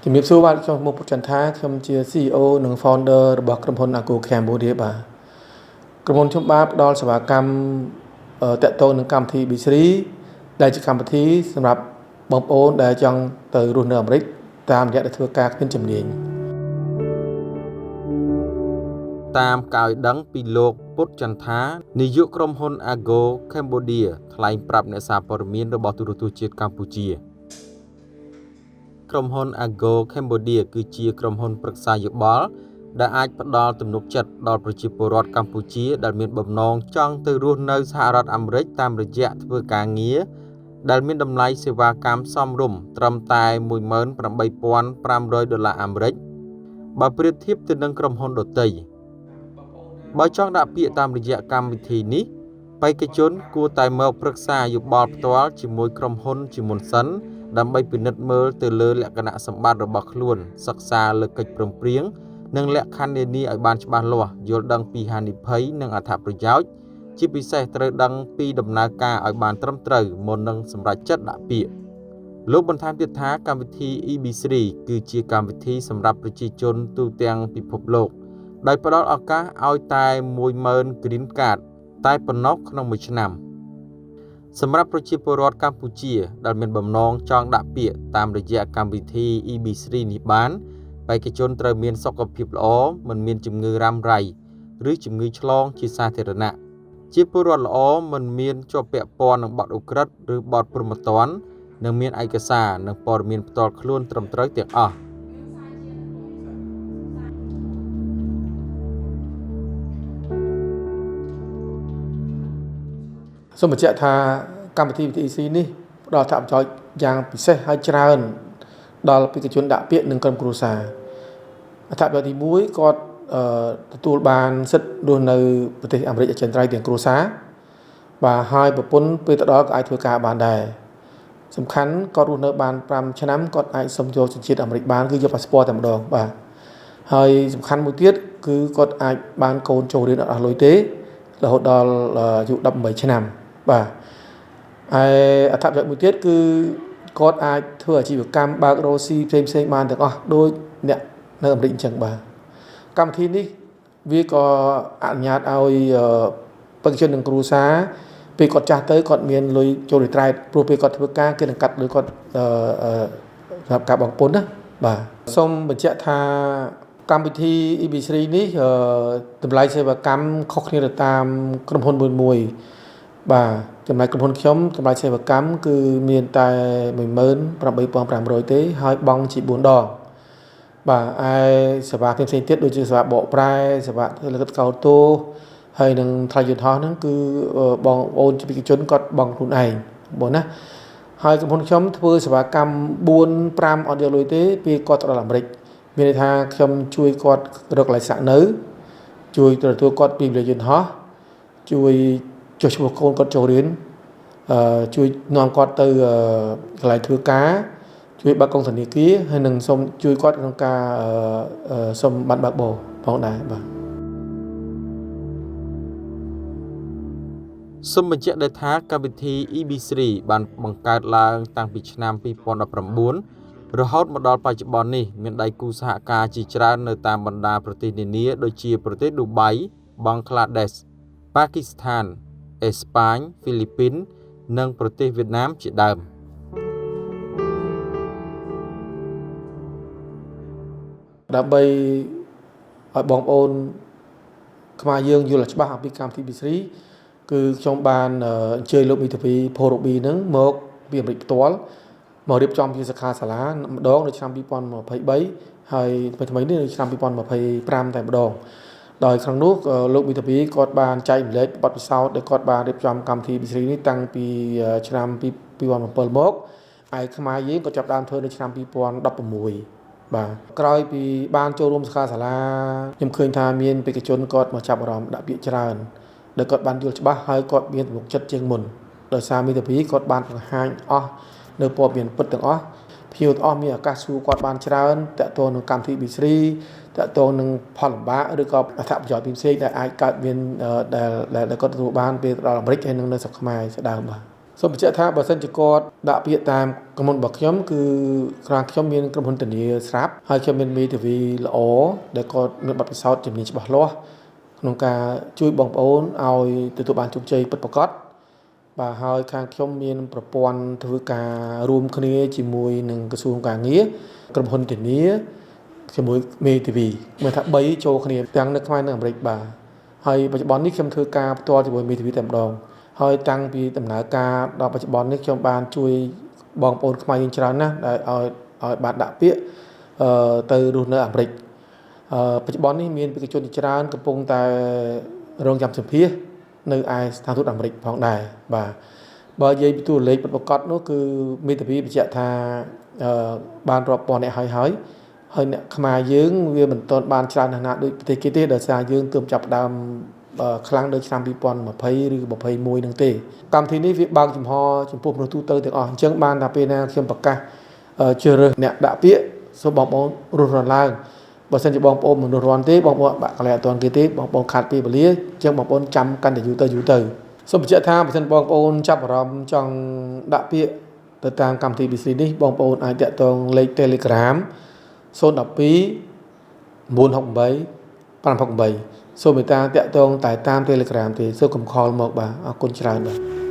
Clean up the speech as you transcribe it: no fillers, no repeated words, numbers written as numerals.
ជំរាបសួរបាទខ្ញុំឈ្មោះពុទ្ធចន្ទថាខ្ញុំជា CEO និង Founder របស់ក្រុមហ៊ុន Ago Cambodia បាទក្រុមហ៊ុនខ្ញុំបាទផ្ដល់សេវាកម្មតាក់ទងនឹងកម្មវិធី B3 ដែលជាកម្មវិធីសម្រាប់បងប្អូនដែលចង់ទៅរស់នៅអាមេរិកតាមរយៈដែលធ្វើការគ្មានជំនាញ តាមការឲ្យដឹងពីលោកពុទ្ធចន្ទថានាយកក្រុមហ៊ុន Ago Cambodia ថ្លែងប្រាប់អ្នកសារព័ត៌មានរបស់ទូរទស្សន៍ជាតិកម្ពុជាក្រុមហ៊ុន Ago Cambodia គឺជាក្រុមហ៊ុនប្រឹក្សាយោបល់ដែលអាចផ្ដល់ទំនុកចិត្តដល់ប្រជាពលរដ្ឋកម្ពុជាដែលមានបំណងចង់ទៅរស់នៅសហរដ្ឋអាមេរិកតាមរយៈធ្វើការងារដែលមានតម្លៃសេវាកម្មសមរម្យត្រឹមតែ 18,500 ដុល្លារអាមេរិកបើប្រៀបធៀបទៅនឹងក្រុមហ៊ុនដទៃបើចង់ដាក់ពាក្យតាមរយៈកម្មវិធីនេះបេក្ខជនគួរតែមកប្រឹក្សាយោបល់ផ្ទាល់ជាមួយក្រុមហ៊ុនជាមុនសិនដើម្បីពិនិត្យមើលទៅលើលក្ខណៈសម្បត្តិរបស់ខ្លួនសិក្សាលើកិច្ចព្រមព្រៀងនិងលក្ខខណ្ឌនានាឲ្យបានច្បាស់លាស់យល់ដឹងពីហានិភ័យនិងអត្ថប្រយោជន៍ជាពិសេសត្រូវដឹងពីដំណើរការឲ្យបានត្រឹមត្រូវមុននឹងសម្រេចចិត្តដាក់ពាក្យលោកបន្ថែមទៀតថាកម្មវិធី EB3 គឺជាកម្មវិធីសម្រាប់ប្រជាជនទូទាំងពិភពលោកដោយផ្ដល់ឱកាសឲ្យតែ 10,000 Green Card តែប៉ុណ្ណោះក្នុងមួយឆ្នាំសម្រាប់ប្រជាពលរដ្ឋកម្ពុជាដែលមានបំណងចង់ដាក់ពាក្យតាមរយៈកម្មវិធី EB3 នេះបានបេក្ខជនត្រូវមានសុខភាពល្អមិនមានជំងឺរ៉ាំរ៉ៃឬជំងឺឆ្លងជាសាធារណៈជាពលរដ្ឋល្អមិនមានជាប់ពាក់ព័ន្ធនឹងបទឧក្រិដ្ឋឬបទព្រហ្មទណ្ឌនិងមានឯកសារនិងព័ត៌មានផ្ទាល់ខ្លួនត្រឹមត្រូវទាំងអស់ សូមបញ្ជាក់ថាកម្មវិធី EC នេះផ្ដល់អត្ថប្រយោជន៍យ៉ាងពិសេសហើយច្រើនដល់បេក្ខជនដាក់ពាក្យនិងក្រុមគ្រួសារអត្ថប្រយោជន៍ទី1គាត់ទទួលបានសិទ្ធិរស់នៅប្រទេសអាមេរិកអចិន្ត្រៃយ៍ទាំងគ្រួសារបាទហើយប្រពន្ធពេលទៅដល់ក៏អាចធ្វើការបានដែរសំខាន់គាត់រស់នៅបាន5ឆ្នាំគាត់អាចសុំយកសញ្ជាតិអាមេរិកបានគឺយកប៉ាសពតតែម្ដងបាទហើយសំខាន់មួយទៀតគឺគាត់អាចបានកូនចូលរៀនអត់អស់លុយទេរហូតដល់អាយុ18ឆ្នាំបាទហើយអត្ថប្រយោជន៍មួយទៀតគឺគាត់អាចធ្វើអាជីវកម្មបើករកស៊ីផ្សេងផ្សេងបានទាំងអស់ដូចអ្នកនៅអាមេរិកអញ្ចឹងបាទកម្មវិធីនេះវាក៏អនុញ្ញាតឲ្យបេក្ខជននិងគ្រួសារពេលគាត់ចាស់ទៅគាត់មានលុយចូលរីត្រែតព្រោះពេលគាត់ធ្វើការគេនឹងកាត់លុយគាត់សម្រាប់ការបង់ពន្ធណាបាទសូមបញ្ជាក់ថាកម្មវិធី EB3 នេះតម្លៃសេវាកម្មខុសគ្នាទៅតាមក្រុមហ៊ុនមួយមួយបាទចំណែកក្រុមហ៊ុនខ្ញុំតម្លៃសេវាកម្មគឺមានតែ 18,500 ទេហើយបង់ជា4ដងបាទឯសេវាផ្សេងៗទៀតដូចជាសេវាបកប្រែសេវាលិខិតកោតោហើយនឹងថ្លៃយន្តហោះហ្នឹងគឺបងប្អូនជាបេក្ខជនគាត់បង់ខ្លួនឯងបងណាហើយក្រុមហ៊ុនខ្ញុំធ្វើសេវាកម្ម4 5អត់យកលុយទេពេលគាត់ទៅដល់អាមេរិកមានន័យថាខ្ញុំជួយគាត់រកកន្លែងស្នាក់នៅជួយទទួលគាត់ពីវិទ្យាយន្តហោះជួយចុះឈ្មោះកូនគាត់ចូលរៀនជួយនាំគាត់ទៅកន្លែងធ្វើការជួយបើកកុងធនាគារហើយនឹងសូមជួយគាត់ក្នុងការសុំប័ណ្ណបើកបរផងដែរបាទ សូមបញ្ជាក់ដែរថាកម្មវិធី EB3 បានបង្កើតឡើងតាំងពីឆ្នាំ2019រហូតមកដល់បច្ចុប្បន្ននេះមានដៃគូសហការជាច្រើននៅតាមបណ្ដាប្រទេសនានាដូចជាប្រទេសឌូបៃបង់ក្លាដេសប៉ាគីស្ថានអេស្ប៉ាញហ្វីលីពីននិងប្រទេសវៀតណាមជាដើម ដើម្បីឲ្យបងប្អូនខ្មែរយើងយល់ច្បាស់អំពីកម្មវិធី EB3 គឺខ្ញុំបានអញ្ជើញលោកមីធាវីផូរូប៊ីហ្នឹងមកពីអាមេរិកផ្ទាល់មករៀបចំជាសិក្ខាសាលាម្ដងនៅឆ្នាំ2023ហើយថ្មីៗនេះនៅឆ្នាំ2025តែម្ដងដោយក្នុងនោះលោកមីធាវីគាត់បានចែករំលែកបទពិសោធន៍ដែលគាត់បានរៀបចំកម្មវិធី EB3 នេះតាំងពីឆ្នាំ2007មកឯខ្មែរយើងក៏ចាប់ដើមធ្វើនៅឆ្នាំ2016បាទក្រោយពីបានចូលរួមសិក្ខាសាលាខ្ញុំឃើញថាមានបេក្ខជនគាត់មកចាប់អារម្មណ៍ដាក់ពាក្យច្រើនដែលគាត់បានយល់ច្បាស់ហើយគាត់មានទំនុកចិត្តជាងមុនដោយសារមីធាវីគាត់បានបង្ហាញអស់នៅព័ត៌មានពិតទាំងអស់ភ្ញៀវទាំងអស់មានឱកាសសួរគាត់បានច្រើនទាក់ទងនឹងកម្មវិធី EB3 ទាក់ទងនឹងផលលំបាកឬក៏អត្ថប្រយោជន៍ផ្សេងៗដែលអាចកើតមានដែលគាត់ទទួលបានពេលដល់អាមេរិកហើយនិងនៅស្រុកខ្មែរជាដើមបាទ សូមបញ្ជាក់ថាបើសិនជាគាត់ដាក់ពាក្យតាមក្រុមហ៊ុនរបស់ខ្ញុំគឺខាងខ្ញុំមានក្រុមហ៊ុនធានាស្រាប់ហើយខ្ញុំមានមេធាវីល្អដែលគាត់មានបទពិសោធន៍ជំនាញច្បាស់លាស់ក្នុងការជួយបងប្អូនឲ្យទទួលបានជោគជ័យពិតប្រាកដបាទហើយខាងខ្ញុំមានប្រព័ន្ធធ្វើការរួមគ្នាជាមួយនឹងក្រសួងការងារក្រុមហ៊ុនធានាជាមួយមេធាវីមានថា3ចូលគ្នាទាំងនៅខ្មែរនិងអាមេរិកបាទហើយបច្ចុប្បន្ននេះខ្ញុំធ្វើការផ្ទាល់ជាមួយមេធាវីតែម្ដងហើយតាំងពីដំណើរការដល់បច្ចុប្បន្ននេះខ្ញុំបានជួយបងប្អូនខ្មែរយើងច្រើនណាស់ដែលឲ្យឲ្យបានដាក់ពាក្យអឺទៅរស់នៅអាមេរិកអឺបច្ចុប្បន្ននេះមានបេក្ខជនជាច្រើនកំពុងតែរងចាំសម្ភាសនៅឯស្ថានទូតអាមេរិកផងដែរបាទបើនិយាយពីតួលេខពិតប្រាកដនោះគឺមេធាវីបញ្ជាក់ថាអឺបានរាប់ពាន់អ្នកហើយហើយហើយអ្នកខ្មែរយើងវាមិនទាន់បានច្រើនណាស់ណាដូចប្រទេសគេទេដោយសារយើងទើបចាប់ផ្ដើមខ្លាំងនៅឆ្នាំ2020ឬ21នឹងទេកម្មវិធីនេះវាបើកចំហចំពោះមនុស្សទូទៅទាំងអស់អញ្ចឹងបានថាពេលណាខ្ញុំប្រកាសជ្រើសរើសអ្នកដាក់ពាក្យសូមបងប្អូនរស់រានឡើងបើសិនជាបងប្អូនមិនរស់រានទេបងប្អូនបាក់កន្លែងអត់ទាន់គេទេបងប្អូនខាតពេលវេលាអញ្ចឹងបងប្អូនចាំកាន់តែយូរទៅយូរទៅសូមបញ្ជាក់ថាបើសិនបងប្អូនចាប់អារម្មណ៍ចង់ដាក់ពាក្យទៅតាមកម្មវិធី BC នេះបងប្អូនអាចតាក់ទងលេខ Telegram 012 968 568សូមមេត្តាតាក់ទងតែតាម Telegram ទេសូមកុំ call មកបាទអរគុណច្រើនបាទ។